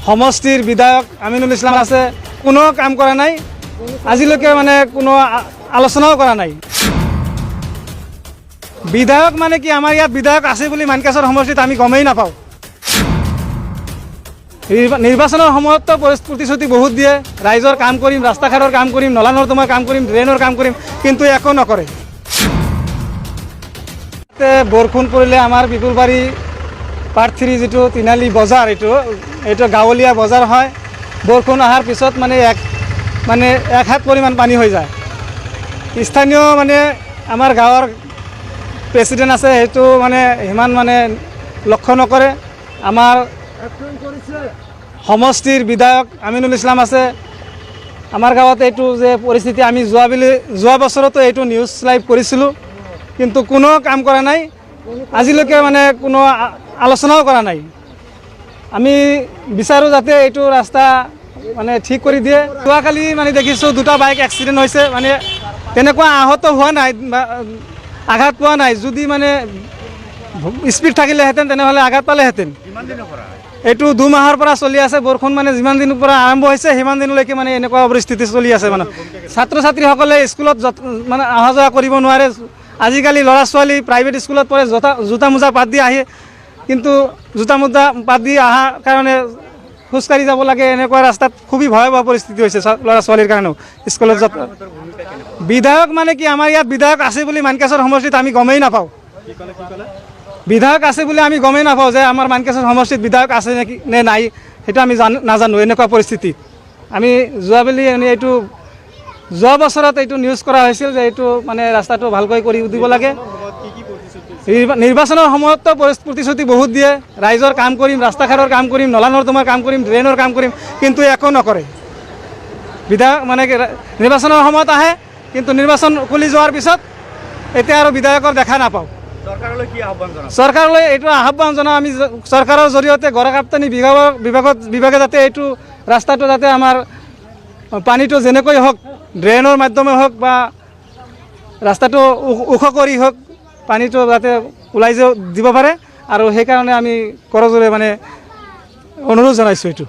সমষ্টিৰ বিধায়ক আমিনুল ইছলাম আছে, কোনো কাম কৰা নাই আজিলৈকে, মানে কোনো আলোচনাও কৰা নাই। বিধায়ক মানে কি, আমাৰ ইয়াত বিধায়ক আছে বুলি মানকাচৰ সমষ্টিত আমি গমেই নাপাওঁ। নিৰ্বাচনৰ সময়ততো প্ৰতিশ্ৰুতি বহুত দিয়ে, ৰাইজৰ কাম কৰিম, ৰাস্তা ঘাটৰ কাম কৰিম, নলা নৰ্দমাৰ কাম কৰিম, ড্ৰেইনৰ কাম কৰিম, কিন্তু একো নকৰে। তাতে বৰষুণ পৰিলে আমাৰ বিপুলবাৰী পাৰ্ট থ্ৰী যিটো তিনালি বজাৰ, এইটো গাঁৱলীয়া বজাৰ হয়। বৰষুণ অহাৰ পিছত মানে এক হাত পৰিমাণ পানী হৈ যায়। স্থানীয় মানে আমাৰ গাঁৱৰ প্ৰেচিডেণ্ট আছে, সেইটো মানে সিমান মানে লক্ষ্য নকৰে। আমাৰ সমষ্টিৰ বিধায়ক আমিনুল ইছলাম আছে। আমাৰ গাঁৱত এইটো যে পৰিস্থিতি, আমি যোৱা বছৰতো এইটো নিউজ লাইভ কৰিছিলোঁ, কিন্তু কোনো কাম কৰা নাই আজিলৈকে, মানে কোনো আলোচনাও কৰা নাই। আমি বিচাৰোঁ যাতে এইটো ৰাস্তা মানে ঠিক কৰি দিয়ে। যোৱাকালি মানে দেখিছোঁ দুটা বাইক এক্সিডেণ্ট হৈছে, মানে তেনেকুৱা আহত হোৱা নাই বা আঘাত পোৱা নাই। যদি মানে স্পীড থাকিলেহেঁতেন তেনেহ'লে আঘাত পালেহেঁতেন। এইটো 2 মাহৰ পৰা চলি আছে। বৰষুণ মানে যিমান দিনৰ পৰা আৰম্ভ হৈছে, সিমান দিনলৈকে মানে এনেকুৱা পৰিস্থিতি চলি আছে। মানে ছাত্ৰ ছাত্ৰীসকলে স্কুলত মানে অহা যোৱা কৰিব নোৱাৰে। আজিকালি ল'ৰা ছোৱালী প্ৰাইভেট স্কুলত পঢ়ে, জোতা মোজা পাত দি আহে, কিন্তু জোতা মোজা পাত দি অহাৰ কাৰণে খোজকাঢ়ি যাব লাগে। এনেকুৱা ৰাস্তাত খুবেই ভয়াৱহ পৰিস্থিতি হৈছে ল'ৰা ছোৱালীৰ কাৰণেও স্কুলত যত। বিধায়ক মানে কি, আমাৰ ইয়াত বিধায়ক আছে বুলি মানকাচৰ সমষ্টিত আমি গমেই নাপাওঁ। বিধায়ক আছে বুলি আমি গমেই নাপাওঁ যে আমাৰ মানকাচৰ সমষ্টিত বিধায়ক আছে নেকি নে নাই, সেইটো আমি নাজানো। এনেকুৱা পৰিস্থিতি। আমি যোৱাবেলি এনে এইটো যোৱা বছৰত এইটো নিউজ কৰা হৈছিল যে এইটো মানে ৰাস্তাটো ভালকৈ কৰি দিব লাগে। নিৰ্বাচনৰ সময়ততো প্ৰতিশ্ৰুতি বহুত দিয়ে, ৰাইজৰ কাম কৰিম, ৰাস্তা ঘাটৰ কাম কৰিম, নলা নৰ্দমাৰ কাম কৰিম, ড্ৰেইনৰ কাম কৰিম, কিন্তু একো নকৰে। বিধায়ক মানে কি, নিৰ্বাচনৰ সময়ত আহে, কিন্তু নিৰ্বাচন খুলি যোৱাৰ পিছত এতিয়া আৰু বিধায়কৰ দেখা নাপাওঁ। চৰকাৰলৈ কি আহ্বান জনাব? চৰকাৰলৈ এইটো আহ্বান জনাওঁ আমি, চৰকাৰৰ জৰিয়তে গড়কাপ্তানি বিভাগৰ বিভাগত বিভাগে যাতে এইটো ৰাস্তাটো যাতে আমাৰ পানীটো যেনেকৈ হওক, ড্ৰেইনৰ মাধ্যমে হওক বা ৰাস্তাটো ওখ কৰি হওক, পানীটো যাতে ওলাই দিব পাৰে আৰু সেইকাৰণে আমি কৰজোৰে মানে অনুৰোধ জনাইছোঁ এইটো।